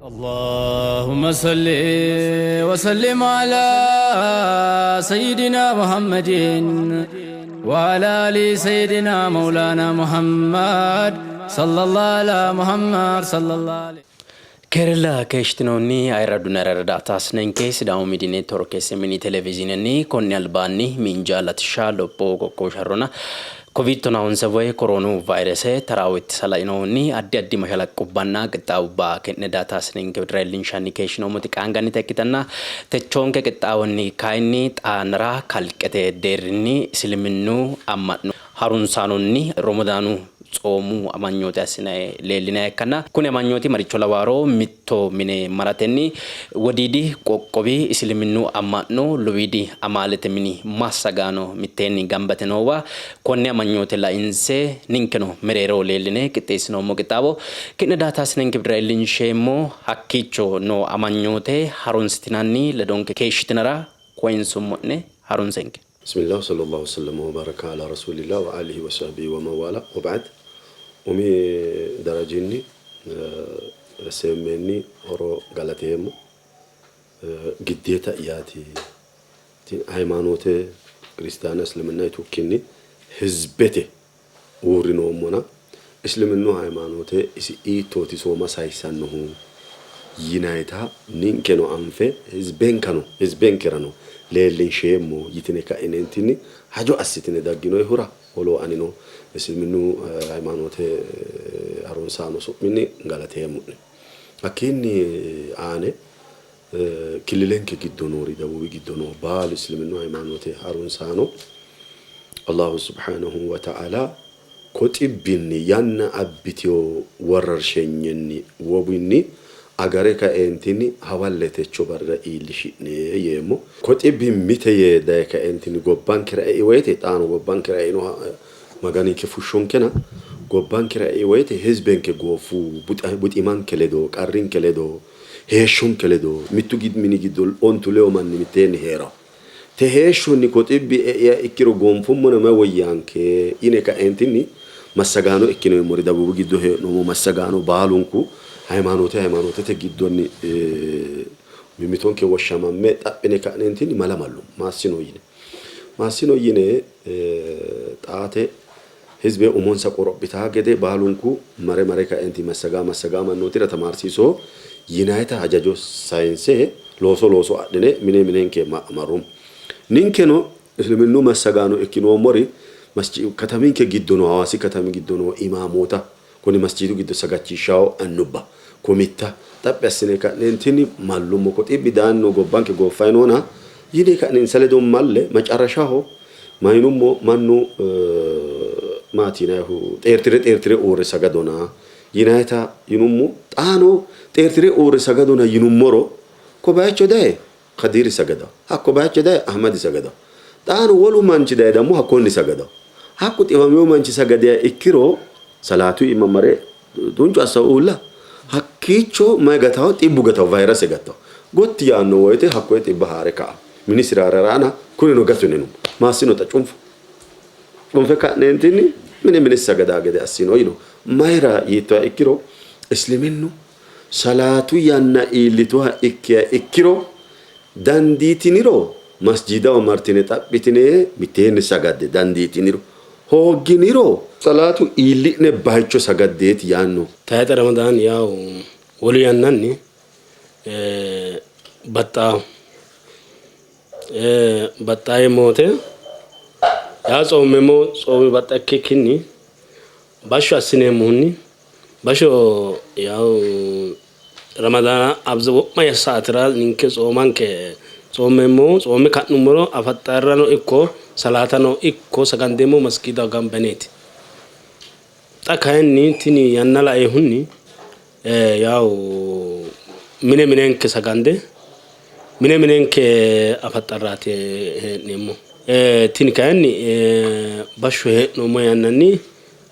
اللهم صل وسلم على سيدنا محمد وعلى آل سيدنا مولانا محمد صلى الله على محمد صلى الله عليه Keerella keeshshitinoonni ayirraddu ayirradu daa''ataasinenke Sidaamu Miidiy Neetworke mini televiizyinenni konni albaanni miinja latishsha lopho qoqqowu sharronna Covid tonaa woy koroonu vayrese taraawo ittisa lainohunni addi addi mashalaqqubbanna qixxaawubba ki'ne daa''ataasinenke widira iillinshanni keeshshinoommoti qaangannita ikkitanna techoonke qixxaawonni kayinni xaanara kalqete deerrinni isiliminnu amma'no harunsaanonni Romodaanu tsoomu amanyoote assinanni leellinanniha ikkanna kuni amanyooti maricho lawaaro mitto mine maratenni wodiidi qoqqowi isiliminnu amma'no lowiidi amaalete mini massagaano mitteenni gambate noowa konne amanyoote lainse ninkeno mereero leelline qixxeessinoommo qixxaawo ki'ne daa''ataasinenke widira iillinsheemmo hakkiicho noo amanyoote harunsitinanni ledonke keeshshitinara koyinsummo'ne harunsenke. Bismillah sallallahu wasallam wa baraka ala rasulillah wa alihi wa sahbihi wa mawala wa ba'd. Umi darajinni seemmenni horo galateemmo giddeeta'yaati hayimaanoote kiristaana isliminna yitukkinni hizbete uurrinoommona isliminnu hayimaanoote isi hiittooti sooma sayissannohu yinayita ninkeno anfe hizbenkano hizbenkerano leellinsheemmo yitine ka'ineentinni hajo assitine dagginoyihura holo anino isliminnu hayimaanoote harunsaano su'minni galateemmo'ne. Hakkiinni aane killilenke giddo noori dabuubi giddo noo baalu isliminnu hayimaanoote harunsaano Allahu subhaanahu wa ta'ala ko xibbinni yanna abbitewo worrarshenyenni wobinni agare kaeentinni hawalle techo barra iillishi'ne yeemmo. Ko xibbi mite yee daye kaeentinni gobbankera ei woyte xaano gobbankera einoha Maganinke fushshonkena gobbankera ei woyte hizbenke gooffu buximanke ledo qarrinke ledo heeshshonke ledo mittu mini giddo ontu leyo manni mitteenni hee'rawo. Te heeshshonni ko xibbi eiha ikkiro goonfummona mayi woyyaanke yine kaeentinni massagaano ikkinoemmori dabuubu giddo hee'noommo massagaano baalunku hayimaanoote hayimaanootete giddonni mimmitonke woshshamamme xaphine ka'neentinni mala mallummo. Maassino yine maassino yine xaate hizbe umonsa qorophitaa gede baalunku mare mare kaenti massagaa massagaa mannootira tamaarsiiso yinayita hajajo sayinse looso looso adhine mine minenke marrummo. Ninkeno isliminnu massagaano ikkinoommori kataminke giddo noo Hawaasi katami giddo noo imaamoota kuni masjiidu giddo sagachishshawo annubba komitta xaphi assine ka'neentinni mallummo ko xibbi daanno gobbanke gooffay noona yine ka'ne insa ledo malle macarashaho mayinummo mannu maati yinayihu xeertire xeertire uurre sagadona yinayita yinummo xaano xeertire uurre sagadona yinummoro ko bayicho daye Kadiiri sagadawo hakko bayicho daye Ahmadi sagadawo xaano wolu manchi daye dammo hakkonni sagadawo hakku xiwamino manchi sagadiha ikkiro salaatu iima mare tuncu assawo uulla hakkiicho mayi gatawo xibbu gatawo vayrase gattawo gotti yaanno woyte hakkoye xibba haare ka''a minisira hare kunino gato yinummo maassino xa cunfo cunfe ka'neentinni mine minesi sagadaa gede assino yino mayira yiittoha ikkiro isliminnu salaatu yanna iillituha ikkiha ikkiro dandiitiniro masjiidaho martine xa'mitine mitteenni sagadde dandiitiniro hoogginiro salaatu iilli'ne baycho sagaddeeti yaanno. Tayxe Ramadaani yawu wolu yannanni baxxaaho. Baxxaa yeemmo wote yaa tsoommeemmo tsoomi baxxa ikkikkinni bashsho assineemmohunni Basho yaw Ramadaana abza wo'ma saatera ninke tsoomanke tsoommeemmohu tsoomme ka'nummoro afaxxarrano ikko salaatano ikko sagandeemmohu masgiidaho gamba yineeti. Xa kayinni tini yanna laeehunni yaw mine minenke sagande mine minenke afaxxarraati hee'neemmohu. Tini kayinni bashsho hee'noommo yannanni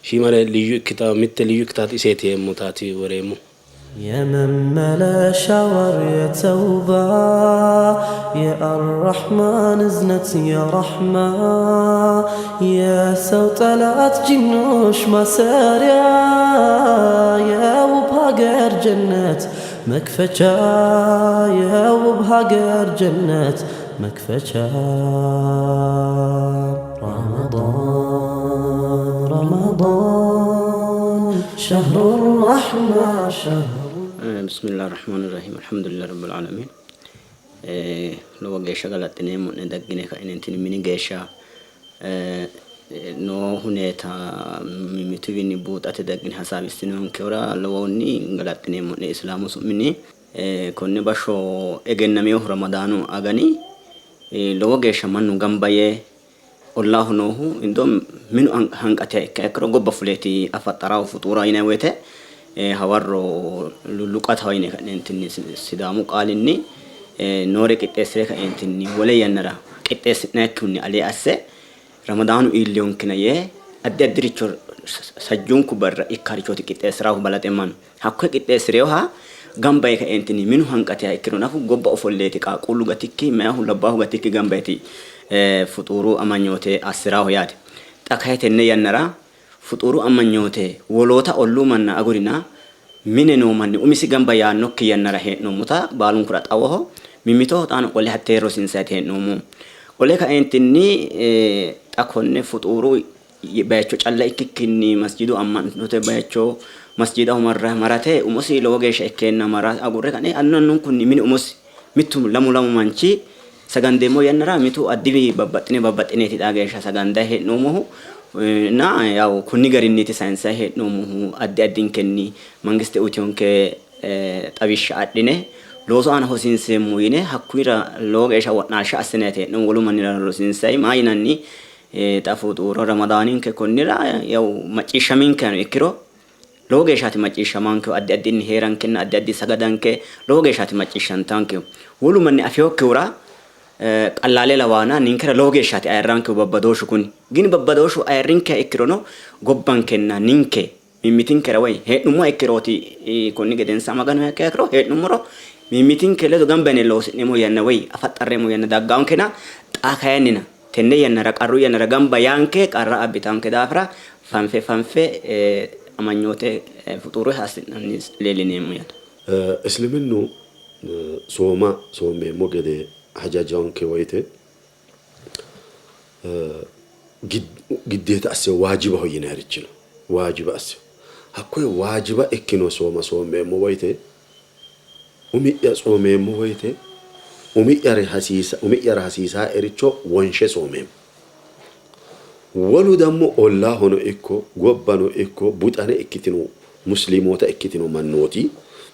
shiimare liyyu ikkita mitte liyyu ikkitaati iseeti yeemmotaati woreemmo. የመመለሻ ወር የተውባ የአራሕማን እዝነት የረሕማ የሰው ጠላት ጂኖች ማሰሪያ የውብ ሀገር ጀነት መክፈቻ የውብ ሀገር ጀነት መክፈቻ። ረመዳን ረመዳን ሸህሩ ረሕማ ሸህሩ። Bismillahi rahmaani rahiim, alhamdulillahi rabbil aalamiin. Lowo geeshsha galaxxineemmo'ne daggine ka'inentinni mini geeshsha noo huneeta mimmituwiinni buuxate daggine hasaawissinonkehura lowohunni galaxxineemmo'ne islaamu su'minni. Konne bashsho egennaminohu Ramadaanu agani lowo geeshsha mannu gamba yee ollaaho noohu indo minu hanqatiha ikkiha ikkiro gobba fuleeti afaxxarahu fuxuura yinanni woyte hawarro lulluqataho yine ka'neentinni Sidaamu qaalinni noore qixxeessire kaeentinni wole yannara qixxeessi'nayikkihunni alee asse Ramadaanu iilliyonkena yee addi addiricho sajjuunku barra ikkarichooti qixxeessirahu balaxe mannu. Hakkoye qixxeessi'reyoha gamba yee kaeentinni minu hanqatiha ikkiro nafu gobba ofolleeti qaaqquullu gatikki meyahu labbaahu gatikki gamba yeeti fuxuuru amanyoote assiraho yaate. Xa kayi tenne yannara fuxuuru amanyoote woloota olluu manna agurina mine noo manni umisi gamba yaannokki yannara hee'noommota baalunkura xawoho. Mimmitoho xaano qolle hattee rosiinsayti hee'noommo. Qole kaeentinni xa konne fuxuuru bayicho calla ikkikkinni masjidu amma'note bayicho masjidaho marate umosi lowo geeshsha ikkeenna mara agurre ka'ne annu annunkunni mini umosi mittu lamu lamu manchi sagandeemmo yannara mitu addiwi babbaxxine babbaxxineeti xaa geeshsha sagandayi hee'noommohu na yaw konni garinniiti sayinsayi hee'noommohu addi addinkenni mangiste uytinonke xawishsha adhine loosu aana hosiinseemmo yine hakkuyira lowo geeshsha wo'naalsha assinayiti hee'noommo. Wolu mannira rosiinsayi maa yinanni xa fuxuuro Ramadaaninke konnira yaw macciishshaminkehano ikkiro lowo geeshshaati macciishshamankehu addi addinni heerankenna addi addi sagadanke lowo geeshshaati macciishshantankehu. Wolu manni afeyokkihura qallaale lawaana ninkera lowo geeshshaati ayirrankehu babbadooshshu kuni. Gini babbadooshshu ayirrinkeha ikkirono gobbankenna ninke mimmitinkera woy hee'nummoha ikkirooti konni gedensa Maganu ikkiha ikkiro hee'nummoro mimmitinke ledo gamba yine loosi'neemmo yanna woy afaxxarreemmo yanna daggaankena xa kayinnina tenne yannara qarru yannara gamba yaanke qarra abbitanke daafira fanfe fanfe amanyoote fuxuure hasi'nanni leellineemmo yaate. Isliminnu sooma soommeemmo gede hajajanke woyte giddeeta asse waajibaho yinayirichi no. Waajiba asse hakkoye waajiba ikkino sooma soommeemmo woyte umi'ya soomeemmo woyte umi'yara hasiisaericho wonshe soomeemmo. Wolu dammo ollaahono ikko gobbano ikko buxane ikkitino muslimoota ikkitino mannooti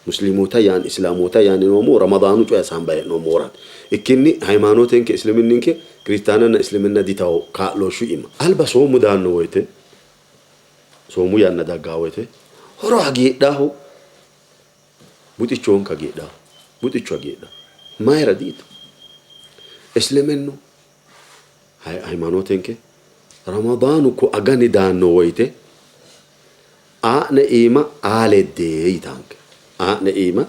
muslimoota yaan islaamoota yaan noommo Ramadaanu coye hasaambayi hee'noommohuraati. Ikkinni hayimaanootenke isliminninke kiristaananna isliminna ditawo kaa'looshshu iima. Alba soomu daanno woyte soomu yanna daggaa woyte horo hagiidhaahu buxichoonka hagiidhaahu buxichu hagiidhaahu mayira diito isliminnu hayimaanootenke Ramadaanu ko agani daanno woyte aa'ne iima aa ledde yitaanke aa'ne iima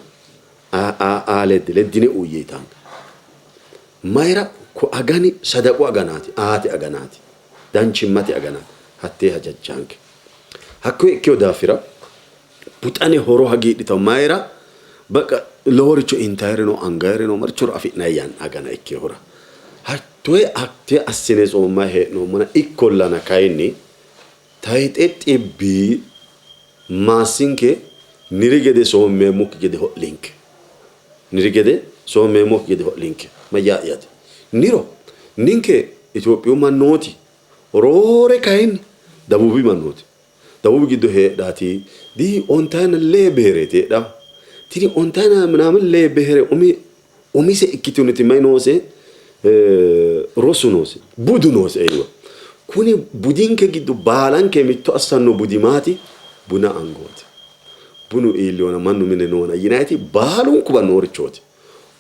aa ledde leddine uuyye yitaanke mayira ko agani sadaqu aganaati aate aganaati danchimmate aganaati hattee hajajjaanke. Hakkoye ikkeyo daafira buxane horo hagiidhitawo mayira baqa loworicho intayireno angayireno marichoro afi'nayi yanna agana ikkeyohura hattoye hatte assine soommayi hee'noommona ikkollana kayinni tayixe xibbi maassinke niri gede soommeemmokki gede ho'linke niri gede soommeemmokki gede ho'linke mayyaa'yate niro ninke Itophiyu mannooti roore kayinni dabuubi mannooti dabuubi giddo heedhaati di ontayina lee behereeti heedhaa tini ontayina minaamin lee behere umi umise ikkitinoti may noose rosu noose budu noose eywa kuni budinke giddo baalanke mitto assanno budi maati buna angooti bunu iilliyona mannu mine noona yinayti baalunkuwa noorichooti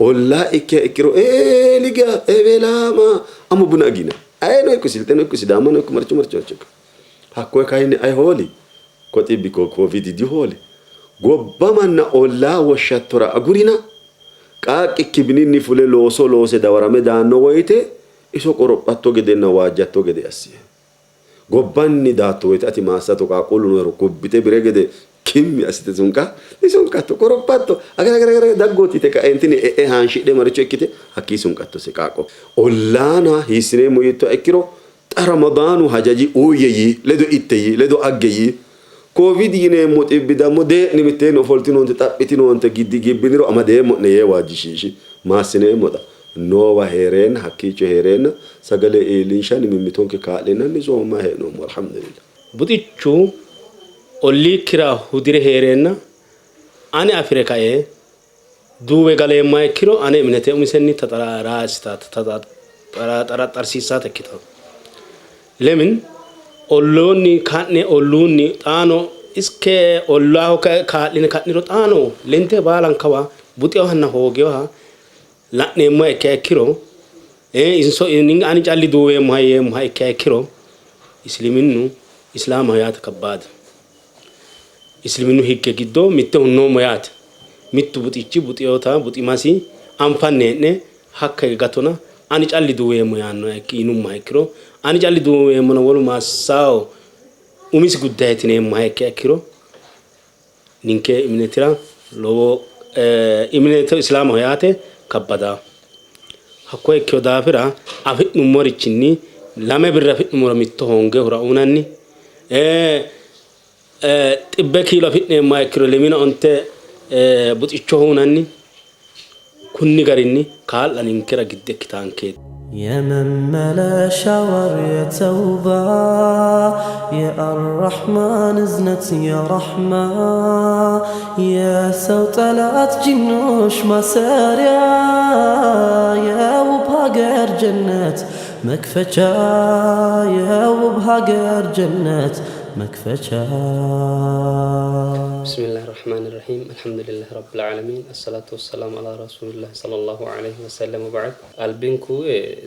ollaa ikkiha ikkiro eeliga ebeelaama amo buna agina ayeno ikko silxeno ikko sidaamano ikko marcho marcho marcho ikko hakkoye kayinni ay hooli ko xibbi ko covid dihooli gobba manna ollaa woshshattora agurina qaaqqikki mininni fule looso loose dawarame daanno woyte iso qorophatto gedenna waajjatto gede assihe. Gobbanni daatto woyte ati maassato qaaqquullu noohero kubbite bire gede Kimmi assite sunqa disunqatto, qorophatto, agara agara agara daggooti yite ka'eentinni e'e haanshidhe maricho ikkite hakkii sunqattose qaaqqo. Ollaana hiissineemmo yiittoha ikkiro xa Ramadaanu hajaji uuyye yii, ledo itte yii, ledo agge yii. Covid yineemmo xibbi dammo dee'ni mitteenni ofoltinoonte, xaphitinoonte, giddi gibbiniro amadeemmo'ne yee waajjishiishi. Maassineemmo xa? Noowa hee'reenna, hakkiicho hee'reenna sagale iillinshanni mimmitonke kaa'linanni soommanni hee'noommo. Alhamdulillah. Buxichu olliikkira hudi're hee'reenna ane afi're kae duuwe galeemmoha ikkiro ane iminete umisenni xaraxarsiissata ikkitanno. Lemin olluunni ka'ne olluunni xaano iske ollaaho kaa'line ka'niro xaano lente baalankawa buxeyohanna hoogeyoha la'neemmoha ikkiha ikkiro inso ani calli duuweemmoha yeemmoha ikkiha ikkiro isiliminnu islaamaho yaate kabbaade. Isiliminnu higge giddo mitte hunnoommo yaate. Mittu buxichi buxeyota buximasi anfanni hee'ne hakka hige gatona ani calli duuweemmo yaannoha yinummoha ikkiro ani calli duuweemmona wolu maassawo umisi guddayeeti yineemmoha ikkiha ikkiro ninke iminetira lowo iminete islaamaho yaate kabbada. Hakko ikkino daafira afi'nummorichinni lame birra afi'nummoro mitto hoongehura uynanni. Xibbe kiilo afi'neemmoha ikkiro lemina onte buxichoho uynanni. Kunni garinni kaa'la ninkera gidde ikkitaankeeti. የመመለሻ ወር የተውባ የአራሕማን እዝነት የረሕማ የሰው ጠላት ጂኖች ማሰሪያ የውብ ሀገር ጀነት መክፈቻ የውብ ሀገር ጀነት መክፈቻ። ብስሚላህ ራህማን ራሂም አልሐምዱሊላህ ረብል ዓለሚን አሰላቱ ወሰላሙ አላ ረሱሊላህ ሰለላሁ ዐለይሂ ወሰለም ወበዐድ። Albinku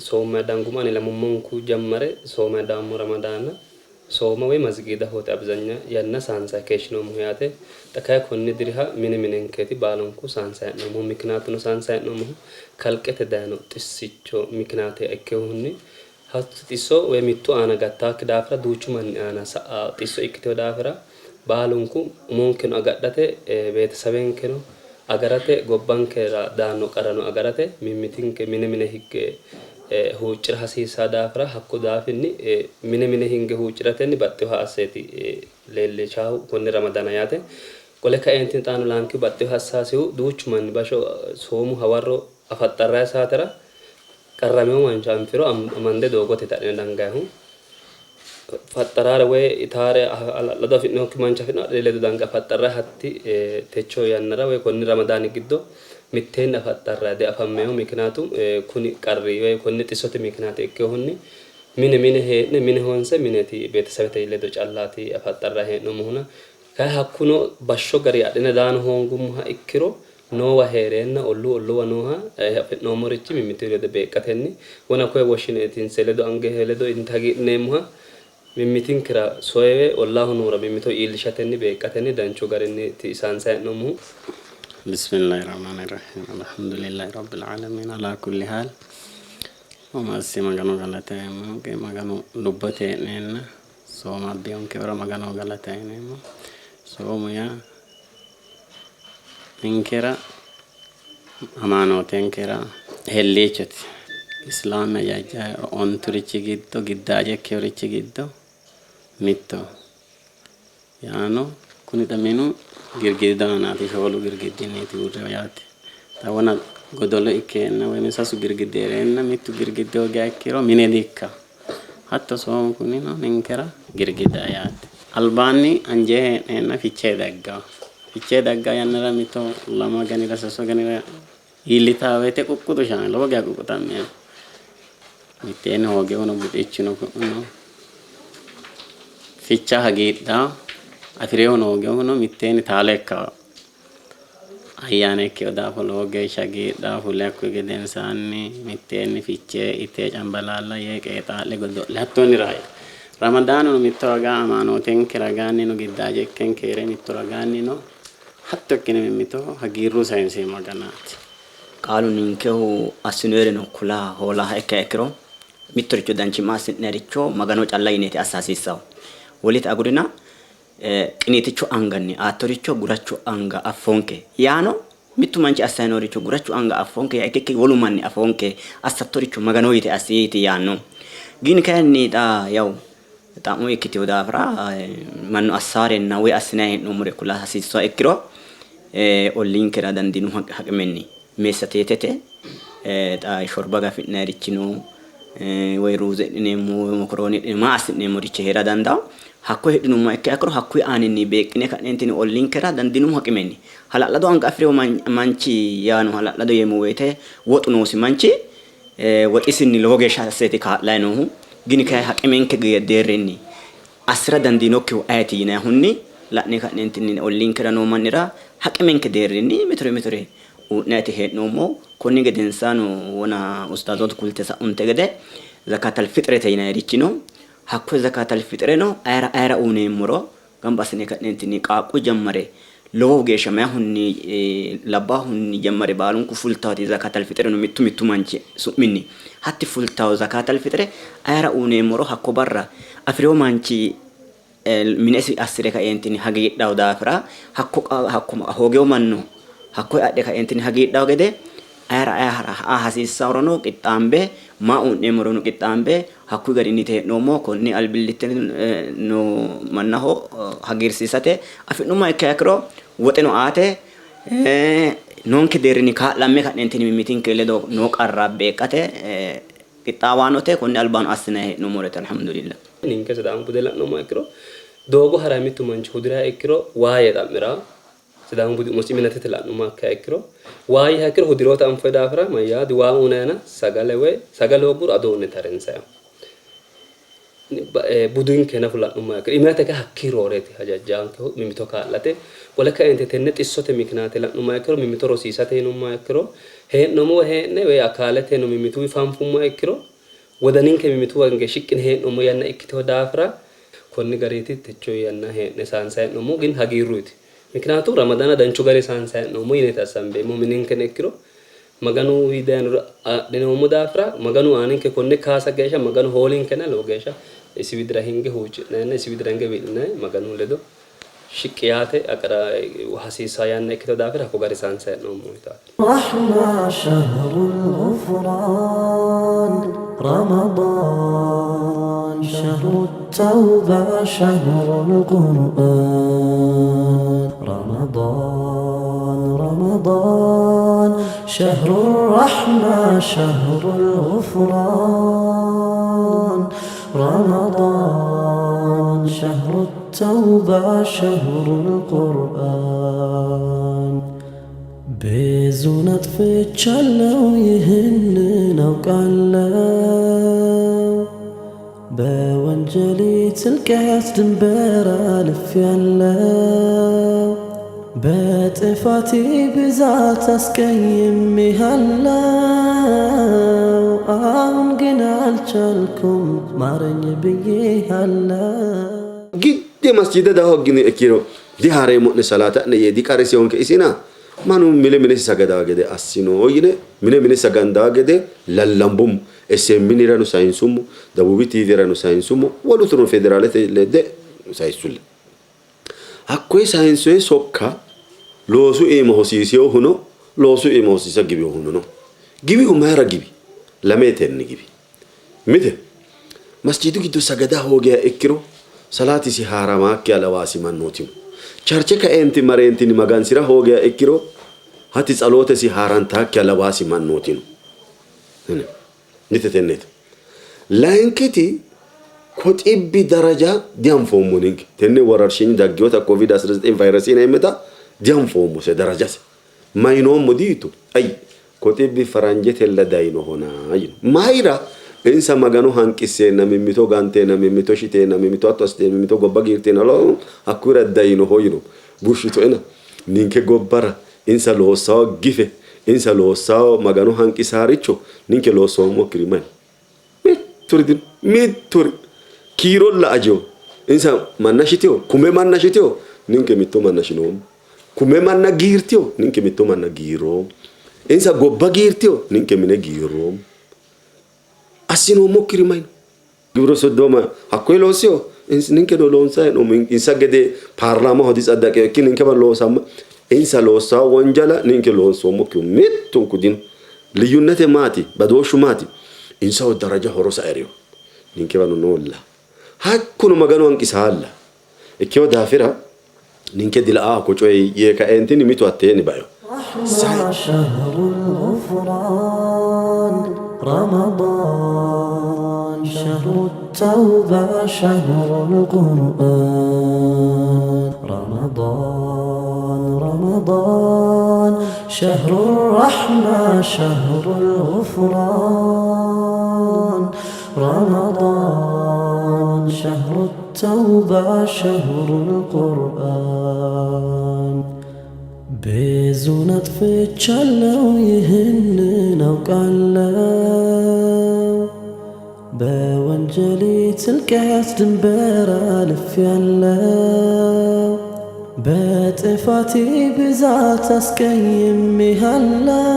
sooma danguma ani lamummonku jammare sooma daammo ramadaana sooma woy masgiidahooti abzanya yanna saansayi keeshshinoommohu yaate. Xa kayi konni diriha mine minenkeeti baalunku saansayi hee'noommohu. Mikinaatuno saansayi hee'noommohu kalqete dayino xissicho mikinaate ikkinohunni hatto xisso woy mittu aana gattaakki daafira duuchu manni aana sa'a xisso ikkitino daafira baalunku umonkeno agadhate beetesawenkeno agarate gobbankera daanno qarrano agarate mimmitinke mine mine higge huuccira hasiissaa daafira hakko daafinni mine mine hinge huucciratenni baxxinoha asseeti leellishahu konne ramadana yaate. Qole kaeentinni xaano laankihu baxxinoha assaasihu duuchu manni basho soomu hawarro afaxxarrayi saatera qarramino mancho anfiro amande doogote adhine dangayihu faxxaraare woy itaare hala'lado afi'nokki mancho afi'no adhine ledo dange afaxxarrayi hatti techo yannara woy konni ramadaani giddo mitteenni afaxxarrayi diafammeehu. Mikinaatu kuni qarri woy konni xissote mikinaate ikkinohunni mine mine hee'ne mine honse mineti beetesabete ledo callaati afaxxarrayi hee'noommohuna kayi hakkuno bashsho gari adhine daano hoongummoha ikkiro noowa hee'reenna olluu olluwa nooha afi'noommorichi mimmitu ledo beeqqatenni wona koye woshshine itinse ledo ange ledo inte hagiidhineemmoha mimmitinkera soyewe ollaaho noora mimmito iillishatenni beeqqatenni danchu garinni saansayi hee'noommohu. Bismillahi rahmaani rahiim alhamdulillahi rabbil aalamiin alaa kulli haal umassi Magano galateemmo Maganu lubbote hee'neenna sooma abbinonkehura Maganoho galata yineemmo. Soomu yaa ninkera amaanootenkera helliichote. Islaame jajja onturichi giddo giddaaje ikkinorichi giddo mittoho. Yaano kuni xa minu girgiddu aanaati shoolu girgiddinniiti uurreyo yaate. Xa wona godolo ikkeenna woyi sasu girgiddi heereenna mittu girgiddi hoogiha ikkiro mine di''ikkawo. Hatto soomu kunino ninkera girgidda yaate. Albaanni anje hee'neenna fichee daggawo. Fichee daggawo yannara mito lamu aganira sasu aganira iillitawo woyte quqquxu shaanno lowo geya quqquxammeemmo. Mitteenni hoogehuno buxichuno ku'uno ficha hagiidhawo afi'rehuno hoogehuno mitteenni taalo ikkawo. Ayyaana ikkino daafo lowo geeshsha hagiidhawo fule hakkuyi gedensaanni mitteenni fichee ite cambalaalla yee qeexaa'le godo'le hattonni rayi. Ramadaanuno mitto ragaa amaanootenke ragaannino giddaaje ikkenke hee're mitto ragaannino hatto ikkine mimmitoho hagiirru sayinseemmo aganaati. Qaalu ninkehu assinoyereno kula hoolaha ikkiha ikkiro mittoricho danchimma assi'nayiricho Magano calla yineeti assa hasiissahu. Wolete agurina Qiniiticho anganni aattoricho guracho anga affoonke yaano mittu manchi assanni nooricho gurachu anga affoonke yaa ikkikki wolu manni afoonke assattoricho Magano yite assi yiti yaanno. Gini kayinni xa yawu xa'mo ikkitino daafira mannu assaarenna woy assinanni hee'noommore kula hasiissuha ikkiro olliinkera dandiinu haqimenni meessateetete xa shorba gafi'nayirichi no woy ruuze hidhineemmo woy mokoroone hidhineemmo maa assi'neemmorichi hee'ra dandawo. Hakkoye hidhinummoha ikkiha ikkiro hakkuyi aaninni beeqqine ka'neentinni olliinkera dandiinummo haqimenni hala'lado anga afi'rino manchi yaano hala'lado yeemmo woyte woxu noosi manchi woxisinni lowo geeshsha asseeti kaa'layi noohu. Gini kayi haqimenke deerrinni assi'ra dandiinokkihu ayeti yinayihunni la'ne ka'neentinni olliinkera noo mannira haqimenke deerrinni mitore mitore u'nayti hee'noommo. Konni gedensaano wona ustaazootu kulte sa'unte gede zakatal fixirete yinayirichi no. Hakkoye zakatal fixireno ayera ayera uyineemmoro gamba assine ka'neentinni qaaqqu jammare lowo geeshsha meyahunni labbaahunni jammare baalunku fultaati zakatal fixireno mittu mittu manchi su'minni hatti fultawo zakatal fixire ayera uyineemmoro hakko barra afi'rewo manchi minesi assi're kaeentinni hagiidhawo daafira hakko hakko hoogewo manno hakkoye adhe kaeentinni hagiidhawo gede ayera ayera aa hasiissaworono qixxaambe maa uyi'neemmorono qixxaambe hakkuyi garinni hee'noommo. Konni albillitte no mannaho hagiirsiisate afi'nummoha ikkiha ikkiro woxeno aate noonke deerrinni kaa'lamme ka'neentinni mimmitinke ledo noo qarra beeqqate qixxaawaanote. Konni albaano assinanni hee'noommoreeti alhamdulillah. Ninke Sidaamu bude la'nummoha ikkiro doogo harayi mittu manchi hudiriha ikkiro waa yee xa'miraa. Sidaamu budi umosi iminatete la'nummoha ikkiha ikkiro waa yiiha ikkiro hudiroota anfoyi daafira mayyaadi waa uunayana sagale woy sagale hoogguro ado uune tarinsayo. Budinke nafu la'nummoha ikkiro iminate kayi hakkii rooreeti hajajjaankehu mimito kaa'late. Wole kainte tenne xissote mikinaate la'nummoha ikkiro mimito rosiisate yinummoha ikkiro hee'noommo woy hee'ne woy akaalete no mimituwi fanfummoha ikkiro wodaninke mimituwa hinge shiqqine hee'noommo yanna ikkitewo daafira konni gariiti techo yanna hee'ne saansa hee'noommo gin hagiirruyti. Mikinaatu Ramadana danchu gari saansa hee'noommo yineeti assanbeemmo mininkeno ikkiro Maganu dayinore adhinoommo daafira Maganu aaninke konne kaasa geeshsha Maganu hoolinkena lowo geeshsha isi widira hinge huucci'nayinna isi widira hinge wi'linay Maganu ledo shiqqi yaate aqara hasiissaa yanna ikkitewo daafira hakko gari saansa hee'noommo yitaate. رحمة شهر الغفران رمضان شهر التوبة شهر القرآن رمضان رمضان شهر الرحمة شهر الغفران رمضان شهر التوبة شهر القرآن ብዙ አጥፍቻለሁ ይህንን አውቃለሁ። በወንጀሌ ትልቀት ድንበር አልፌያለሁ። በጥፋቴ ብዛት አስቀይሜሃለሁ። አሁን ግን አልቻልኩም ማረኝ ብዬሃለሁ። Gidde masjida daa hoggine ikkiro dihareemmo'ne salaata'ne yee diqarrisewonke isina manu mine minesi sagadaa gede assino yine mine mine sagandaa gede lallambummo SMNirano sayinsummo Dabuubi TVrano sayinsummo wolutuno federaalete ledde sayissulle. Hakkoye sayinsoye sokka loosu iima hosiiseyohuno loosu iima hosiisa giwiyohuno no. Giwihu mayira giwi? Lametenni giwi. Mite masjidu giddo sagada hoogiha ikkiro salaatisi haaramaakkiha lawaasi mannootino. Charche kaeenti mareentini magansira hoogiha ikkiro hati tsalootesi haarantaakkiha lawaasi mannootino. Mite tenneeti. Layinkiti ko xibbi daraja dianfoommo ninke. Tenne wararshiny daggewota COVID-19 vaayirasii yineemmota dianfoommose darajase. Mayinoommo diyitu? Ayi ko xibbi faranjetella dayinohona yino. Mayira? Insa Magano hanqisseenna mimmito ganteenna mimmito shiteenna mimmito hatto assiteenna mimmito gobba giirteenna hakkuyira dayinoho yino. Bushshitoena ninke gobbara insa loossawo gife insa loossawo Magano hanqisaaricho ninke loossoommokkiri mayi mitturi dino. Mitturi kiirolla ajewo. Insa manna shitewo kume manna shitewo ninke mitto manna shinoommo. Kume manna giirtewo ninke mitto manna giirroommo. Insa gobba giirtewo ninke mine giirroommo. Assinoommokkiri mayi no? Gibro Soddooma hakkoye loossiwo Ninkeno loonsanni hee'noommo. Insa gede paarlaamaho ditsaddaqino ikki ninkewa loosamma insa loossanno wonjala ninke loonsoommokkihu mittunku dino. Liyyunnete maati? Badooshshu maati? Insahu daraja horo saerino. Ninkewano noolla. Hakkuno Maganu hanqisaalla. Ikkino daafira ninke dila'aaho ko coyi yee kaeentinni mitu hatteenni baino. Sai. شهر الغفران رمضان شهر التوبة شهر القرآن رمضان رمضان شهر الرحمة شهر الغفران رمضان شهر التوبة شهر القرآن ብዙ አጥፍቻለሁ ይህንን አውቃለሁ በወንጀሌ ጥልቀት ድንበር አልፌያለሁ በጥፋቴ ብዛት አስቀይሜሃለሁ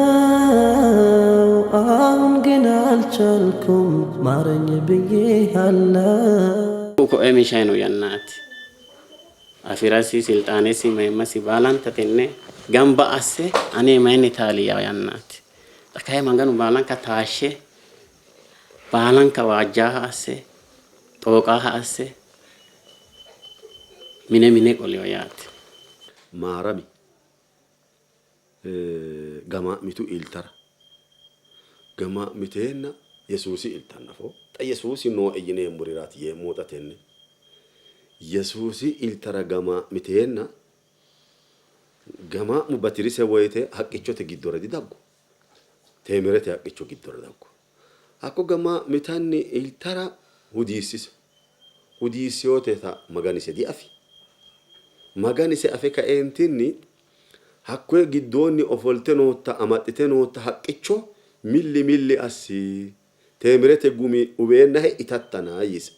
አሁን ግን አልቻልኩም ማረኝ ብዬሃለሁ። Ko'e mishayi no yannaati. Afirasi silxaanesi mayimmasi baalanta tenne gamba asse ane mayinni taali yaa yannaati. Xa kayi Maganu baalanka taashshe baalanka waajjaaha asse xooqaaha asse mine mine qoliyo yaate. Maarami gamaa'mitu iltara gamaa'miteenna Yesuusi iltanna fo xa Yesuusi nooe yineemmoriraati yeemmo xa tenne Yesuusi iltara gamaa'miteenna gamaa'mu batirise woyite haqqichote giddora didaggu teemirete haqqicho giddora daggu hakko gamaa'mitanni iltara hudiissise hudiissiyoteta Maganise diafi Maganise afe kaeentinni hakkoye giddoonni ofolte nootta amaxxite nootta haqqicho milli milli assi teemirete gumi uweennahe itattana yiise.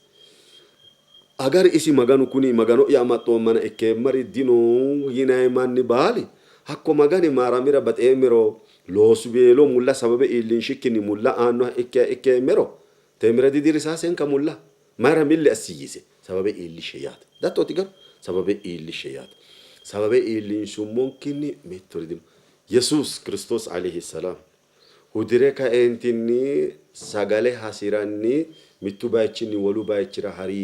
Agari isi Maganu kuni Magano'ya amaxxoommana ikkeemmari dino yinanni manni baali hakko Magani maaramira baxeemmero loosuweelo mulla sababe iillinshikkinni mulla aannoha ikkiha ikkeemmero teemire didirrisaasenka mulla mayira milli assi yiise sababe iillishshe yaate. Dattooti garu sababe iillishshe yaate. Sababe iillinshummokkinni mittori dino. Yesuus Kiristoos alayhi salaam hudire kaeentinni sagale hasi'ranni mittu bayichinni wolu bayichira hari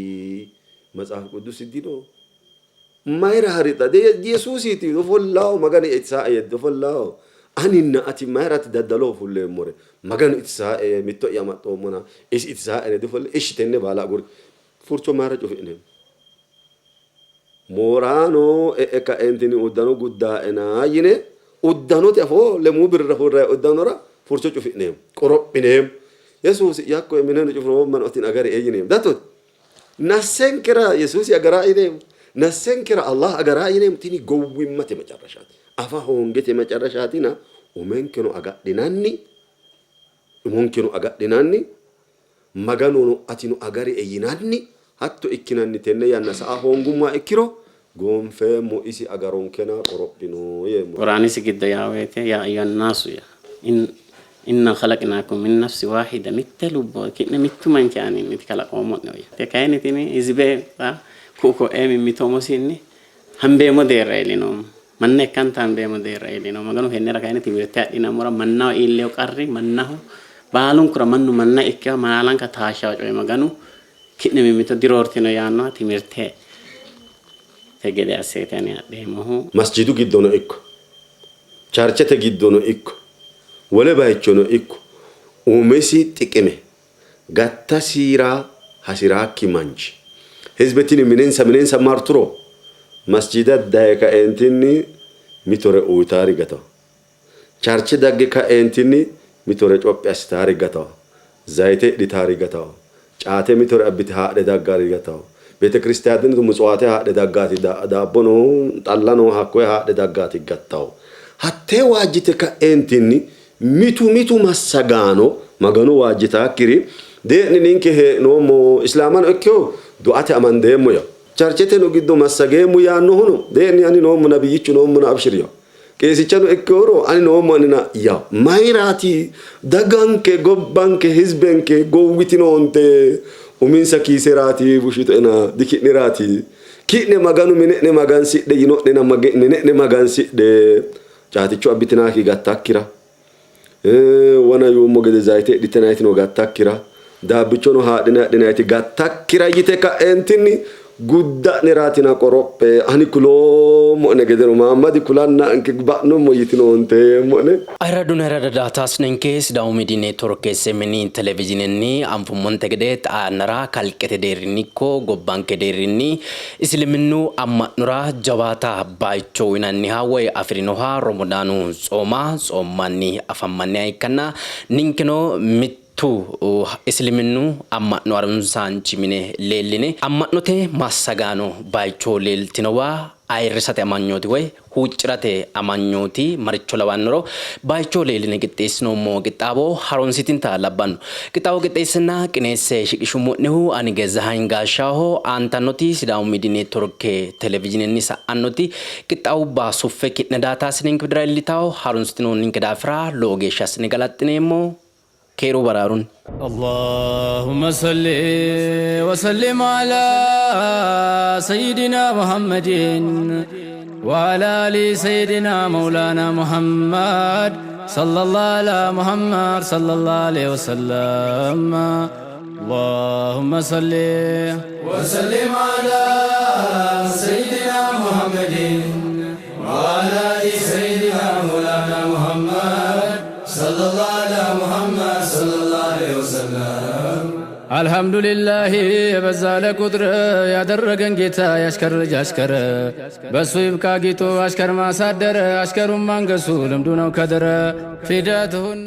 Matsaafi Quddusi dino. Mayira harixa? Yesuusiiti ofollaaho Maganu itisaae yee ofollaaho. Aninna ati mayiraati daddaloho fulleemmore? Maganu itisaae mitto'ya amaxxoommona isi itisaae yee difolle? Ishshi tenne baala aguri. Furcho mayira cufi'neemmo? Mooraano e'e ka'eentinni uddano guddaaena yine uddanote afoo lemuu birrira furrayi uddanora furcho cufi'neemmo, qorophineemmo. Yesuusi yakko mineno cufiroommano atin agarie yineemmo. Dattooti. Nassenkera Yesuusi agaraa yineemmo. Nassenkera Allah agaraa yineemmo. Tini gowwimmate macarrashaati. Afa hoongete macarrashaatina umenkeno agadhinanni umonkeno agadhinanni Maganono atino agarie yinanni hatto ikkinanni tenne yanna sa'a hoongummoha ikkiro goonfeemmo isi agaronkena qorophino yeemmo. Quraanisi giddo yaa woyte yaa ayyuhannaasu yaa inna khalaqnaakum min nafsi waahida mitte lubbo ki'ne mittu manchi aaninniiti kalaqoommo'nehu yaa. Kayinni tini hizibe xa ku'u ko'ee mimmito umosinni hambeemmo deerra iillinoommo. Manna ikkanta hambeemmo deerra iillinoommo. Maganu tennera kayinni timirte adhinammora mannaho iilleyo qarri mannaho baalunkura mannu manna ikkewa maalanka taashshawo coye Maganu ki'ne mimmito diroortino yaannoha timirte te gede asseeti ani adheemmohu. Masjidu giddono ikko charchete giddono ikko wole bayichono ikko umisi xiqime gattasira hasi'raakki manchi hizbe tini minensa minensa marturo masjida daye kaeentinni mitore uyitaari gatawo. Charche dagge ka'eentinni mitore cophi assitaari gatawo. Zayite hidhitaari gatawo. Caate mitore abbite haadhe daggaari gatawo. Beetekiristiyaanete mutsuwaate haadhe daggaati daabbono xallano hakkoye haadhe daggaati gattawo. Hattee waajjite ka'eentinni mitu mitu massagaano Magano waajjitaakkiri dee'ni ninke hee'noommo Islaamano ikkeo duate amandeemmo yawo. Charcheteno giddo massageemmo yaannohuno dee'ni ani noommo nabiyyichu noommona abshir yawo. Qeesichano ikkeoro ani noommo anina yawo. Mayiraati daganke gobbanke hizbenke gowwitinoonte. Uminsa kiiseraati fushshitoena diki'neraati. Ki'ne Maganu mine'ne magansidhe yino'nena mine'ne magansidhe. Caaticho abbitinaaki gattakkira. Wona yuummo gede zayite hidhitinayitino gattakkira. Daabbichono haadhine hadhinayiti gattakkira yite ka'eentinni gudda'neraatina qorophe. Ani kuloommo'ne gedeno Mahammadi kulannanke ba'nummo yitinoonte yeemmo'ne. Ayirradunna ayirradda daataasinenke Sidaamu Miidiy Neetworke SMN Televizyinenni anfummonte gede xaa yannara kalqete deerrinni ikko gobbanke deerrinni Isiliminnu amma'nora jawaata bayicho uyinanniha woy afi'rinoha Romodaanu tsooma tsoommanni afammanniha ikkanna ninkeno mittu Isiliminnu amma'no harunsaanchi mine leelline amma'note massagaano bayicho leeltinowa ayirrisate amanyooti woy huucci'rate amanyooti maricho lawannoro bayicho leelline qixxeessinoommo qixxaawo harunsitinta labbanno. Qixxaawo qixxeessenna qineesse shiqishummo'nehu ani Gezahany Gaashshaho. Aantannoti Sidaamu Miidiy Neetworke Televizhiinenni sa'annoti qixxaawubba suffe ki'ne daataasinenke widira iillitawo. Harunsitinoonninke daafira lowo geeshsha assine galaxxineemmo. Keeru baraarunni. اللهم صل وسلم على سيدنا محمد وعلى آل سيدنا مولانا محمد صلى الله على محمد صلى الله عليه وسلم اللهم صل وسلم على سيدنا محمد وعلى آل سيدنا مولانا محمد صلى الله على محمد صلى الله عليه وسلم አልሐምዱሊላህ የበዛ ለቁጥር ያደረገን ጌታ ያሽከር ልጅ አሽከር በሱ ይብቃ ጌጡ አሽከር ማሳደር አሽከሩን ማንገሱ ልምዱ ነው ከድር ፊደትሁን።